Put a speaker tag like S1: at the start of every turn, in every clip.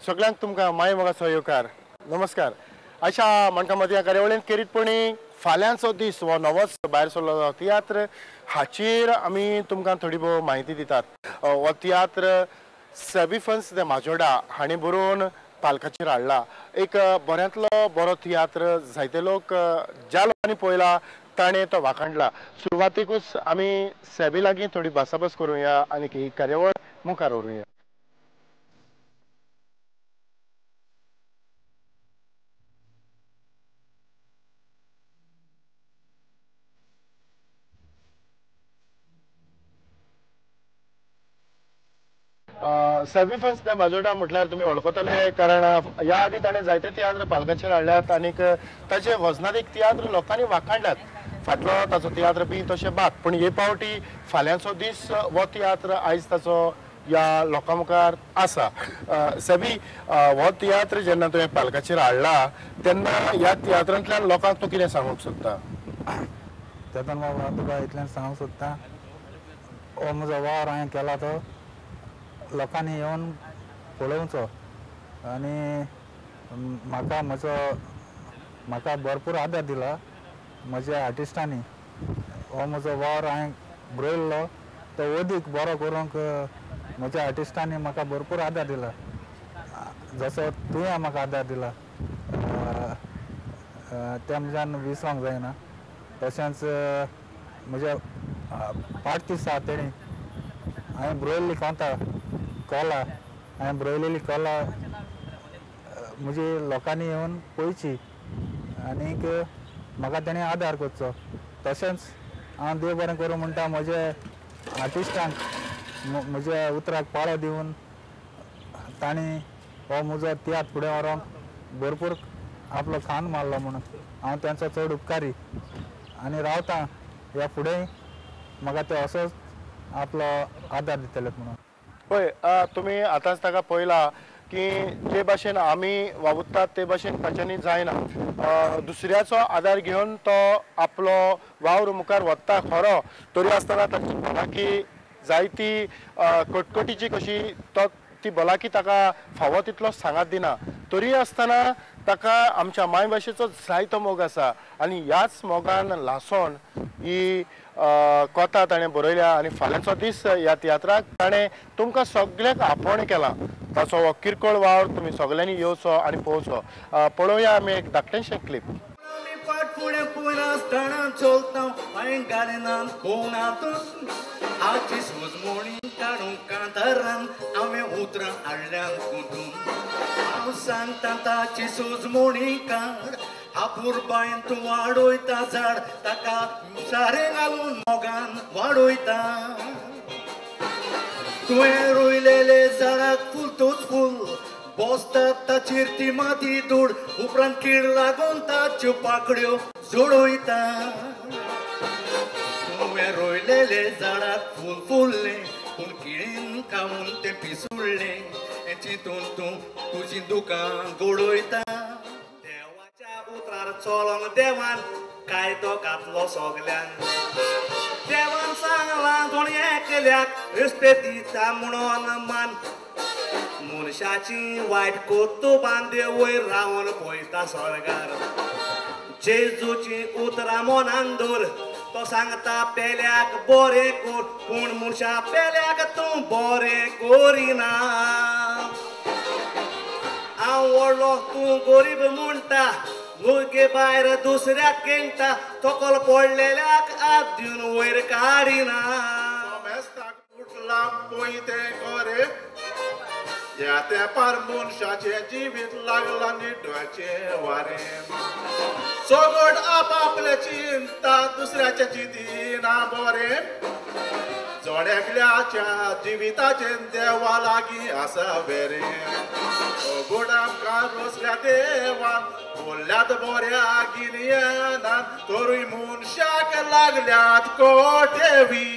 S1: सगळ्यांक तुमकां माय मोगाचो येवकार. नमस्कार. अशा माणकां ह्या कार्यावळींत खेरीतपणी फाल्यांचो दीस हो नवोच भायर सरलो तियात्र हाचेर आमी तुमकां थोडी भोव म्हायती दितात. हो तियात्र सेबिफन्स दे माजोडा हांणी बरोवन पालकाचेर हाडला. एक बऱ्यांतलो बरो तियात्र जायते लोक ज्या लोकांनी पळयला ताणें तो वाखाणला. सुरवातेकूच आमी सेबी लागीं थोडी भासाभास करुया आनी ही कार्यावळ मुखार व्हरुया. सेबिफन्स दे माजोडा म्हटल्यार तुमी वळखतले, कारण ह्या आदी ताणें जायते तियात्र पालकाचेर हाडल्यात आनीक ताचे वजनादीक तियात्र लोकांनी वाखाणल्यात. फाटलो ताचो तियात्र बी तशें बाद, पूण हे पावटी फाल्यांचो दीस हो तियात्र आयज ताचो ह्या लोकां मुखार आसा. सेबी, हो तियात्र जेन्ना तुवें पालकाचेर हाडला तेन्ना ह्या तियात्रांतल्यान लोकांक तूं कितें सांगूंक सोदता?
S2: तेतून बाबा तुका इतल्यान सांगूंक सोदता, हो म्हजो वावर हांवें केला तो लोकांनी येवन पळोवचो आनी म्हाका म्हजो म्हाका भरपूर आदार दिला म्हज्या आर्टिस्टांनी. हो म्हजो वावर हांवें बरयल्लो तो अदीक बरो करूंक म्हज्या आर्टिस्टांनी म्हाका भरपूर आदार दिला, जसो तुवें म्हाका आदार दिला तें म्हज्यान विसरोंक जायना. तशेंच म्हज्या पार्टीस आसा तेणी हांवें बरयल्ली कोंता कला, हांवें बरयलेली कला म्हजी लोकांनी येवन पळोवची आनीक म्हाका तेणी आदार करचो. तशेंच हांव देव बरें करूं म्हणटा म्हजे आर्टिस्टांक म्हज्या उतराक पाळो दिवन तांणी हो म्हजो तियात्र फुडें व्हरोंक भरपूर आपलो खांद मारलो म्हणून हांव तांचो चड उपकारी आनी रावता ह्या फुडें म्हाका ते असोच आपलो आदार दितले म्हणून.
S1: पळय, तुमी आतांच ताका पळयला की जे भाशेन आमी वावुरतात ते भाशेन ताच्यांनी जायना. दुसऱ्याचो आदार घेवन तो आपलो वावर मुखार व्हरता खरो, तरी आसतना ताची भलायकी जायती कटकटीची कशी तो ती भलायकी ताका फावो तितलो सांगात दिना. तरी आसतना ताका आमच्या मायभाशेचो जायतो मोग आसा आनी ह्याच मोगान ल्हासोन ही कथा ताणें बरयल्या आनी फाल्यांचो दीस ह्या तियात्राक ताणें तुमकां सगळ्यांक आपोवणें केलां. ताचो हो किरकोळ वावर तुमी सगळ्यांनी येवचो आनी पळोवचो. पळोवया आमी एक धाकटेंशें क्लिप.
S3: अपुरबायन तूं वाडयता झाड ताका सारें घालून मोगान वाडयता. तुवें रोयलेले झाडाक फुलतूच फूल बसता ताचेर ती माती धूळ, उपरांत कीड लागून ताच्यो पाकड्यो जोडयता. तुवें रोयलेले झाडाक फूल फुल्लें पूण किडीन खावन तें पिसुडलें, चिंतून तूं तुजीं दुकां गोडयता. उतरार चलोंक देवान कायदो घातलो सगल्यांक, देवान सांगलां कोण एकल्याक रस्ते दिता म्हणून मान. मनशाची वायट कर्तुबां देव वयर रावन पळयता स्वर्गार. जेजूची उतरां मनान दवर, तो सांगता पेल्याक बरें कर, पूण मनशा पेल्याक तूं बरें करिना. हांव व्हडलो तूं गरीब म्हणटा, मुगे भायर दुसऱ्याक केंटा, तोकल पडलेल्याक हात दिवन वयर काडिना.
S4: उठला पळय तें खरें, ह्या तेंपार मनशाचें जिवीत लागलां निडवाचें वारें. सगट आपापलें चिंता दुसऱ्याचें चिंतिना बरें, जण एकल्याच्या जिविताचें देवा लागीं आसा वेरें. गोड आमकां रोसल्या देवान बोल्ल्यात बऱ्या गिन्यानान, तरूय मनशाक लागल्यात कोटेवी.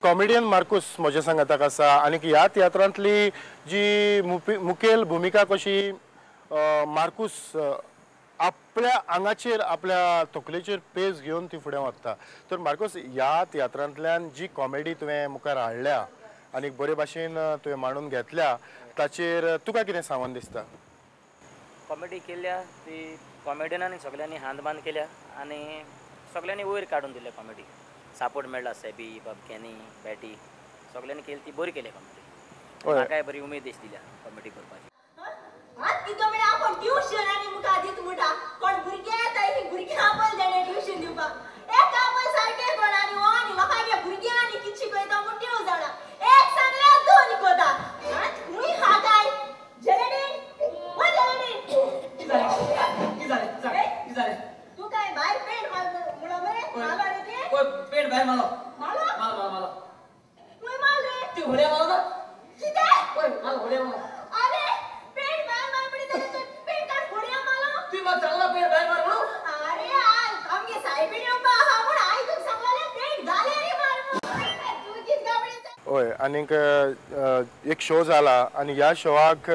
S1: कॉमेडियन मार्कूस म्हज्या सांगाताक आसा आनी ह्या तियात्रांतली जी मुखेल भुमिका कशी मार्कूस आपल्या आंगाचेर आपल्या तकलेचेर पेज घेवन ती फुडें वता. तर मार्कूस, ह्या तियात्रांतल्यान जी कॉमेडी तुवें मुखार हाडल्या आनी बरे भाशेन तुवें मांडून घेतल्या ताचेर तुका कितें सांगून दिसता?
S5: कॉमेडी केल्या ती कॉमेडियनांनी सगळ्यांनी हात बांद केल्या आनी सगळ्यांनी वयर काडून दिल्या कॉमेडी. सपोर्ट मेळ्ळा सेबी, बाबक्यानी, बॅटी सगळ्यांनी केली ती बरी केली कॉमेडी. म्हाकाय बरी उमेद दिसली कॉमेडी करपाची.
S6: ट्युशन आनी मुखार दीत म्हणटा कोण भुरगे येता ही भुरगीं आपल जाणें ट्युशन दिवपाक एक आपल सारकें कोण आनी हो आनी लोकांगे भुरगीं आनी कितें शिकयता म्हूण देव जाणा. एक सांगल्यार दोन कोता खूंय खा काय जेलेडीन ओ जेलेडीन
S7: कितें जालें कितें जालें?
S6: तूं काय भायर पेंट म्हणलो मरे? मालो रे ते?
S7: पळय पेंट भायर मालो
S6: मालो
S7: मालो मालो
S6: खूंय माल रे?
S7: ती होड्या मालो ना?
S6: कितें?
S7: पळय मालो होड्या मालो.
S6: अरे पेंट भायर मार म्हणटा पेंट काड होड्या मालो?
S7: तुवें म्हाका सांगलां पेंट भायर मार म्हणून?
S6: अरे आमगे सायबीण येवपा आहा म्हूण हांवें तुका सांगलेलें पेंट जालें रे मार म्हूण. तूं कितें काय म्हणटा?
S1: हय आनीक एक शो जाला आनी ह्या शोआक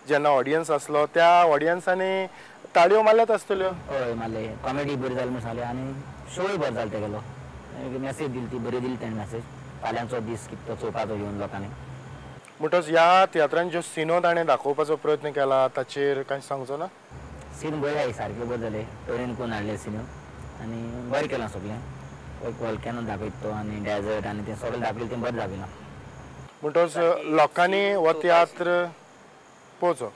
S1: जेन्ना ऑडियन्स आसलो त्या ऑडियन्सांनी ताळयो मारल्यात आसतल्यो.
S5: हय मारले. कॉमेडी बरी जाली म्हूण सांगलें आनी शोय बरो जालो तेगेलो. मॅसेज दिली ती बरी दिली तेणें मॅसेज. फाल्यांचो दीस कितें तो चोवपाचो घेवन लोकांनी.
S1: म्हणटच ह्या तियात्रान ज्यो सिनो ताणें दाखोवपाचो प्रयत्न केला ताचेर कांय सांगचो ना?
S5: सीन बरें आसा, सारकें बरें जालें. टोरेन कोण हाडले सिनो आनी बरें केलां सगळें. वॉल्केनो दाखयता तो आनी डेजर्ट आनी तें सगळें दाखयलें तें बरें दाखयलां.
S1: म्हणटच लोकांनी हो तियात्र पळोवचो.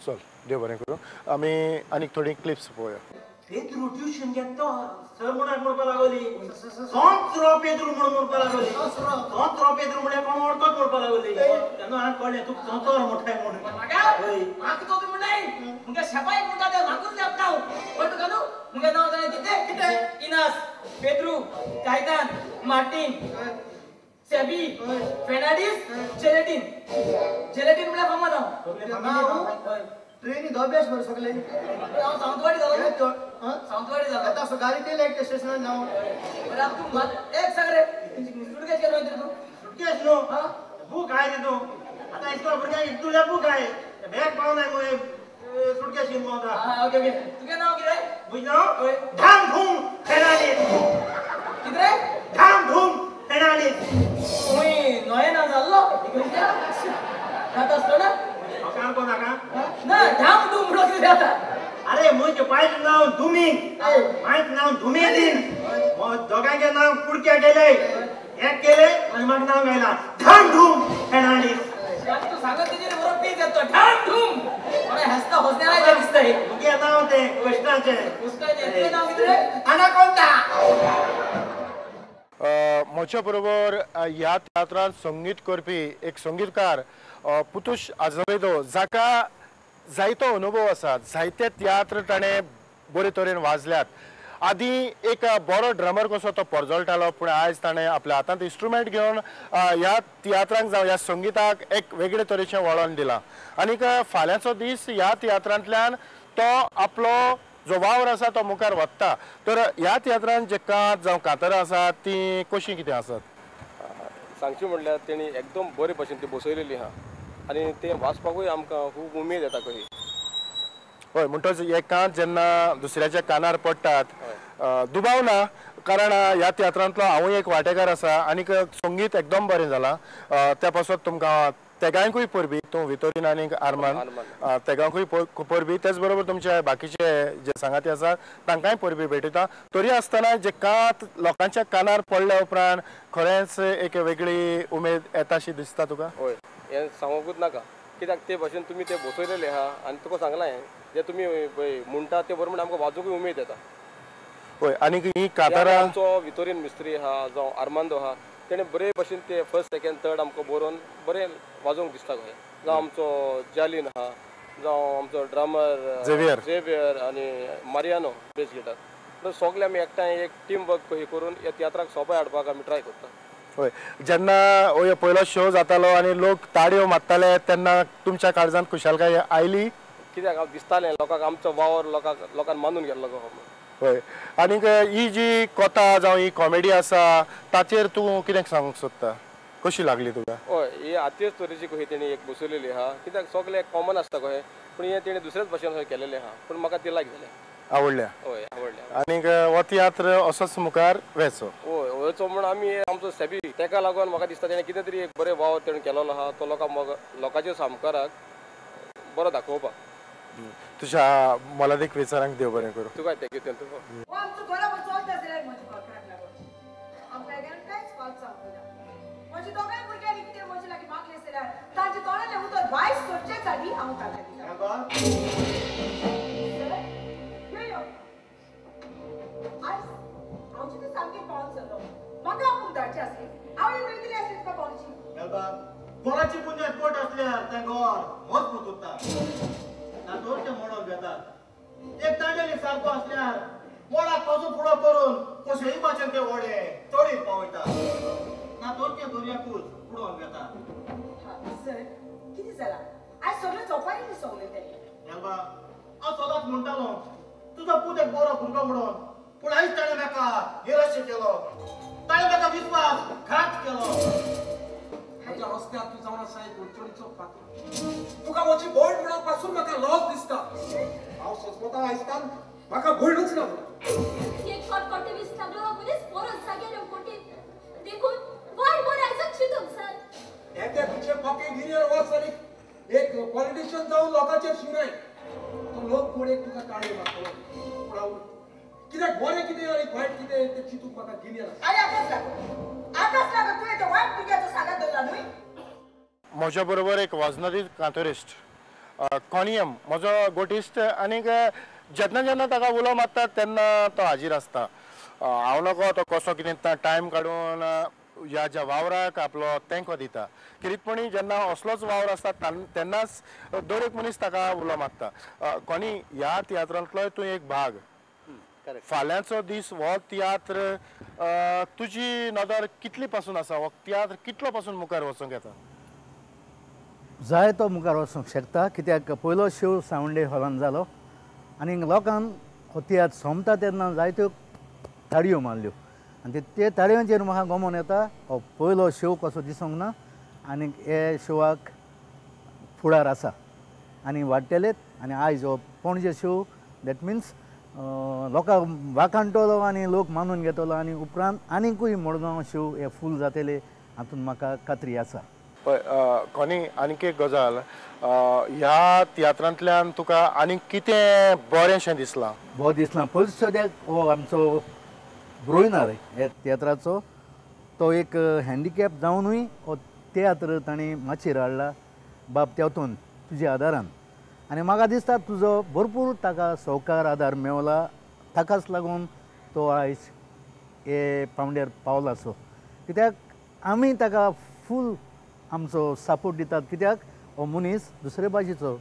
S1: चल देव बरें करूं. आमी आनीक थोडी क्लिप्स पळोवया.
S8: पेद्रू ट्युशन घेता सर म्हणून म्हणपाक लागली सोंचरो पेद्रू म्हणून म्हणपाक लागली सोंचरो पेद्रू म्हळ्यार कोण वळखत म्हणपाक लागली तेन्ना हांवें कळ्ळें तूं चोंचोर म्हणटाय म्हणून.
S7: म्हाका चोंचर म्हणटाय मुगे शेपायक म्हणटा तें म्हाकूच लेपता हांव. कळ्ळें तुका न्हू? मुगे नांव जाणें कितें? कितें? इनास, पेद्रू, कायतान, मार्टीन, सेबी, फेर्नांडीस, जेलेटीन. जेलेटीन म्हळ्यार फामाद हांव.
S8: ट्रेनी दोबेश बरे सगळे.
S7: हांव सावंतवाडी जालो. सावंतवाडी जालो.
S8: आतां सकाळी ते एक स्टेशनार नांव.
S7: बरें आतां तूं एक सांग रे, सुटकेश केलो न्ही तूं?
S8: सुटकेश न्हू, बूक आहाय रे तूं. आतां इस्कोला भुरग्यांक इतुले बूक आहाय, बॅग पावनाय मुगे सुटकेश घेवन पावता.
S7: Okay okay. तुगें नांव कितें?
S8: म्हजें नांव धाम धूम फेर्नांडीस.
S7: कितें रे?
S8: धाम धूम फेर्नांडीस.
S7: तुवें नवें नांव जाल्लो जाता आसलो ना?
S8: काणको नाका
S7: ना धाम धूम म्हणून कितें जाता?
S8: अरे म्हजें पायचें नांव दुमींग, मांयचें नांव दुमेदीन, दोगांयचें नांव कुडक्या केलें, एक केलें आनी म्हाका नांव घायलां धाम धूम फेर्नांडीस.
S7: तूं सांगत तेजेर बरो पेज येता धाम धूम. हांसता हसण्या दिसता.
S8: मुगे नांव तें कृष्णाचें.
S7: कृष्णाचें. तुजें नांव कितें रे?
S8: आनाकोंडा.
S1: म्हज्या बरोबर ह्या तियात्रांत संगीत करपी एक संगीतकार पुतूश आजवेदो, जाका जायतो अनुभव आसा, जायते तियात्र ताणें बरे तरेन वाजल्यात. आदी एक बरो ड्रमर कसो तो परजळटालो, पूण आयज ताणें आपल्या हातांत इंस्ट्रुमेंट घेवन ह्या तियात्रांक जावं ह्या संगीताक एक वेगळे तरेचें वळण दिलां. आनीक फाल्यांचो दीस ह्या तियात्रांतल्यान तो आपलो जो वावर आसा तो मुखार वता. तर ह्या तियात्रांत जे कांत जावं कांतरां आसात तीं कशीं कितें आसात?
S9: सांगची म्हणल्यार तेणी एकदम बरे भशेन ती बसयलेली आहा आनी तें वाचपाकूय आमकां खूब उमेद येता कशी.
S1: हय, म्हणटच हे कांत जेन्ना दुसऱ्याच्या कानार पडटात दुबाव ना, कारण ह्या तियात्रांतलो हांवूय एक वांटेकार आसा आनीक संगीत एकदम बरें जालां. त्या पासत तुमकां तेगांकूय परबी, तूं वितोरीन आनी आरमान, तेगांकूय परबी, तेच बरोबर तुमचे बाकीचे जे सांगाती आसात तांकांय परबी भेटयता. तरी आसतना जे कांत लोकांच्या कानार पडल्या उपरांत खरेंच एक वेगळी उमेद येताशी दिसता तुका?
S9: हय, हें सांगूंकूच नाका, कित्याक ते भशेन तुमी ते बसयलेले आहा आनी तुका सांगलां हें जे तुमी म्हणटा ते बरोबर आमकां वाजूंकूय उमेद येता.
S1: हय, आनी ही कांतारां
S9: आमचो वितोरीन मिस्त्री आहा जावं आरमांदो आहा, तेणें बरे भशेन ते फर्स्ट सेकेंड थर्ड आमकां बरोवन बरें वाजोवंक दिसता कशें. जावं आमचो जालीन आहा, जावं आमचो ड्रमर झेवियर आनी मारियानो बेस गिटार, सगळे आमी एकठांय एक टीम वर्क कशी करून ह्या तियात्राक सोंपें हाडपाक आमी ट्राय करता.
S1: हय, जेन्ना हो पयलो शो जातालो आनी लोक ताळयो मारताले तेन्ना तुमच्या काळजांत खुशालकाय आयली?
S9: कित्याक दिसतालें लोकांक आमचो वावर लोकांक लोकांक मानून गेल्लो कसो.
S1: हय, आनीक ही जी कथा जावं ही कॉमेडी आसा ताचेर तूं कितें सांगूंक सोदता? कशी लागली तुका?
S9: हय, ही आतीच तरेची कशी तेणी एक बसयलेली आहा, कित्याक सगळें कॉमन आसता कशें, पूण हें तेणी दुसरेच भशेन केलेलें आहा, पूण म्हाका ती लायक जालें,
S1: आवडल्या.
S9: हय, आवडल्या.
S1: आनीक हो तियात्र असोच मुखार वेचो.
S9: हय, वळचो म्हूण आमी आमचो सेबी तेका लागून म्हाका दिसता तेणें कितें तरी एक बरें वावर तेणें केलोलो आहा तो लोकांक लोकांच्या सामकाराक बरो दाखोवपाक.
S1: तुज्या मोलादीक विचारांक देव बरें करूं.
S9: तुका thank you. Thank you.
S8: गोराची पुंजात पोट असल्यार तें गोर मजबूत उरता ना तर तें मोडोन घेतात. एक तांडेली सारको असल्यार मोडाक पासून फुडो करून कशेंय भाशेन ते व्हडें तडीर पावयता ना तर तें दर्याकूच उडोवन घेता.
S6: सर कितें जालां आयज सगळें चोपारी सोंगलें तें.
S8: मेलबा हांव सदांच म्हणटालो तुजो पूत एक बरो भुरगो म्हणून, पूण आयज ताणें म्हाका निराश केलो, ताणें म्हाका विस्वास घात केलो.
S10: म्हज्या रस्त्यार तूं जावन आसा एक अडचणीचो पात्र. तुका म्हजी भयण म्हणून पासून म्हाका लज दिसता. हांव सोंसता आयजतान म्हाका भयणूच ना.
S11: एक फावट कोटे वीस लागलो मनीस परत जाग्यार येवंक कोटे देखून वायट बरें आयजच चिंतूंक सर.
S10: येते तुजे पोके गिरियर वच आनी एक पॉलिटिशियन जावन लोकांचेर शिराय तो लोक कोण एक तुका काळी मारतलो. पूण हांव कित्याक बरें कितें आनी वायट कितें तें चिंतूंक म्हाका गिन्यान आसा.
S6: आरे आकाश लागो आकाश लागो तुवें तो वायट भुरग्याचो सांगात दवरला न्हय.
S1: म्हज्या बरोबर एक वाजनरी कांतोरिस्ट कॉनियम म्हजो गोटिस्ट आनीक जेन्ना जेन्ना ताका उलो मारता तेन्ना तो हाजीर आसता. हांव नको तो कसो कितें टायम काडून ह्या ज्या वावराक आपलो तेंको दिता. किरीटपणी जेन्ना असलोच वावर आसता तेन्नाच दर एक मनीस ताका उलो मारता. कोणी ह्या तियात्रांतलोय तूं एक भाग. फाल्यांचो दीस हो तियात्र तुजी नदर कितली पासून आसा, हो तियात्र कितलो पासून मुखार वचूंक येता?
S12: जाय तो मुखार वचूंक शकता कित्याक पयलो शो सांवड्डे हॉलान जालो आनी लोकांक हो तियात्र सोंपता तेन्ना जायत्यो ताळयो मारल्यो आनी ते ताळयांचेर म्हाका गमोन येता हो पयलो शो कसो दिसूंक ना आनी हे शोवाक फुडार आसा आनी वाडटलेच. आनी आयज हो पणजे शो that means लोकांक वाखाणटलो आनी लोक मानून घेतलो आनी उपरांत आनीकूय मडगांव शो हे फूल जातले हातूंत म्हाका खात्री आसा.
S1: पळय कोनी आनीक एक गजाल, ह्या तियात्रांतल्यान तुका आनीक कितें बरेंशें दिसलां?
S12: बरें दिसलां पयलीं सद्याक हो आमचो ब्रोयनर ह्या तियात्राचो तो एक हँडिकॅप जावनूय हो तियात्र ताणें माचयेर हाडला बाब तेवतून तुज्या आदारान आनी म्हाका दिसता तुजो भरपूर ताका सहकार आदार मेवला, ताकाच लागून तो आयज हे पावंड्यार पावला. सो कित्याक आमी ताका फूल आमचो सपोर्ट दितात कित्याक हो मनीस दुसरे भाशेचो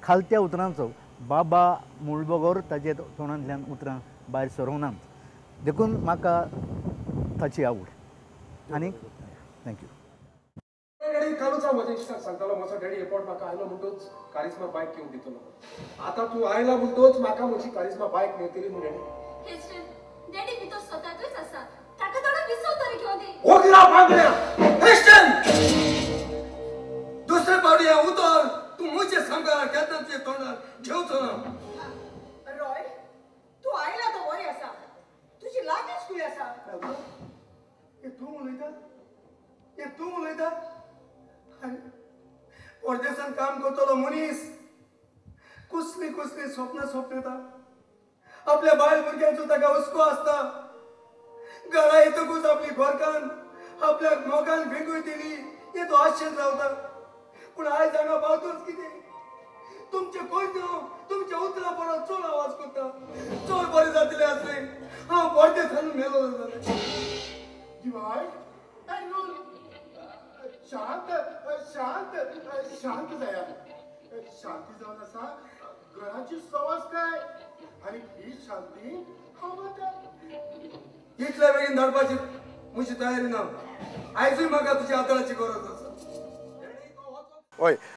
S12: खालत्या उतरांचो बाबा म्हूण बगर ताजे तोंडांतल्यान उतरां भायर सरोनात देखून म्हाका ताची आवड. आनी thank you.
S10: Daddy कालूच हांव म्हज्या इश्टाक सांगतालो म्हजो डॅडी एपोर्ट म्हाका आयलो म्हणटूच कारिज्मा बायक घेवन दितलो. आतां तूं आयला म्हणटूच म्हाका म्हजी कारिज्मा बायक मेळटली न्हू डॅडी.
S11: डॅडी भितर स्वताकूच आसा ताका थोडो विसव तरी घेवन दी.
S10: ओगी राव बांगड्या. दुसरे पावटी हें उतर तूं म्हजे सामकार केन्ना तुजे तोंडार घेवचो ना.
S6: रॉय तूं आयला तो बरें आसा, तुजी लागींच खंय आसा?
S10: हें तूं उलयता, हें तूं उलयता? परदेसान काम करतलो मनीस कसली कसली स्वप्नां स्वप्नेता, आपल्या बायल भुरग्यांचो ताका हुस्को आसता. घरा येतकूच आपली घरकान्न आपल्याक मोगान भेगूय दिली हे तो आशेन रावता. पूण आयज हांगा पावतोच कितें तुमचे कोयत्यो तुमच्या उतरां परत चड आवाज करता. चड बरें जातलें आसलें हांव परदेसान मेलो जालें.
S4: दिवाय शांत शांत शांत जाया. शांती जावन आसा घराची सवास काय आनी ही शांती हांव वता.
S10: इतल्या बेगीन धाडपाची म्हजी तयारी ना. आयजूय म्हाका तुज्या आदाराची गरज आसा.
S1: हय